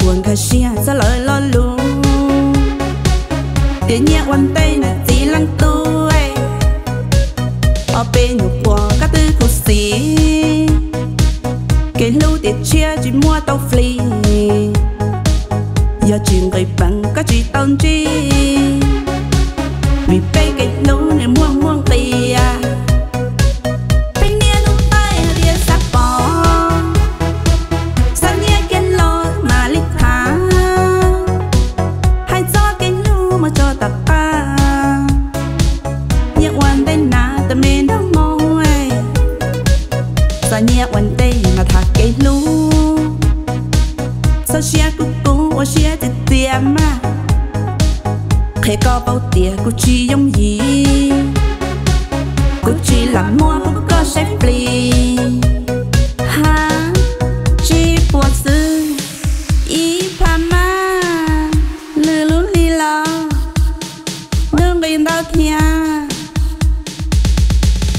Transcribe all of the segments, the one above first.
puas nkag siab txog lawv lo lus, tias nyiaj ua ntej na txiv leej tub. Ob peb nyuag pua koj twb khuv xim, kev hlub tias tshiab tsis muaj tau flis, yog tsis nqis peev koj tsis tau ntsib, vim peb kev hlub nws muaj muaj nqis. Peb niaj hnub taij hais tias xav pom, xav nyiaj kiag los mam li tham, hais txog kev hlub mus tso tom qab. Nyiaj ua ntej na tus me nraug Hmoob, xav nyiaj ua ntej mas tham kev hlub. Txhob siab kub kub ua siab txias txias mas, qhia koj paub tias kuv tsis yooj yim, kuv tsis lam muab pub koj saib plis. Ha, tsib puas xwb, ib phav mas, lwm lub hli los nws nqis ntau thiab.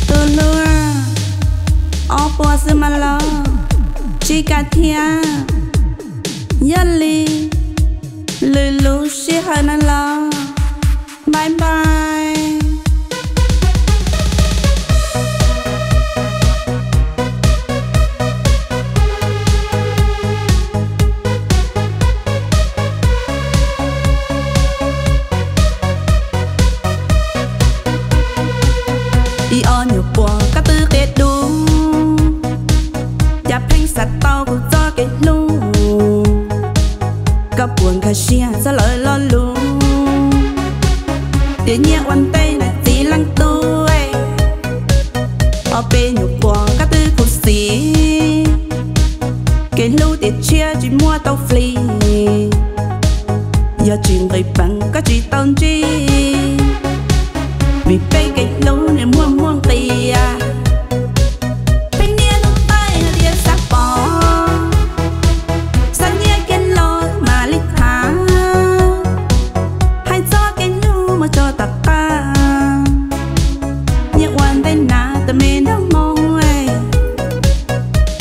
Tus hlub, ob puas xwb mas los tsis kam thiab. Yog li lwm lub sij hawm na los, bye bye. Ib ob nyuag pua koj twb qia dub, cas pheej xav tau kuv txoj kev hlub. Koj puas nkag siab txog lawv lo lus, tias nyiaj ua ntej na txiv leej tub. Ob peb nyuag pua koj twb khuv xim, kev hlub tias tshiab tsis muaj tau flis, yog tsis nqis peev koj tsis tau ntsib, vim peb kev hlub nws muaj muaj nqis. Peb niaj hnub taij hais tias xav pom, xav nyiaj kiag los mam li tham, hais txog kev hlub mus tso tom qab. Nyiaj ua ntej na tus me nraug Hmoob,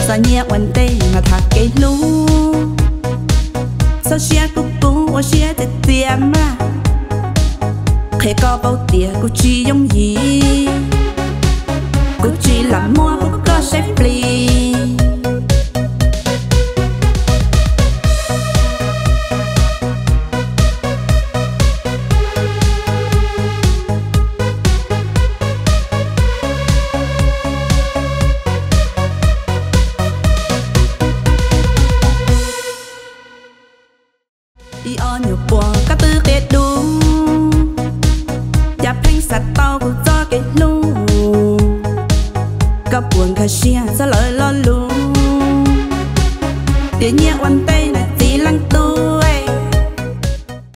xav nyiaj ua ntej mas tham kev hlub. Txhob siab kub kub ua siab txias txias mas, qhia koj paub tias kuv tsis yooj yim, kuv tsis lam muab pub koj saib plis. Ib ob nyuag pua koj twb qia dub, cas pheej xav tau kuv txoj kev hlub. Koj puas nkag siab txog lawv lo lus, tias nyiaj ua ntej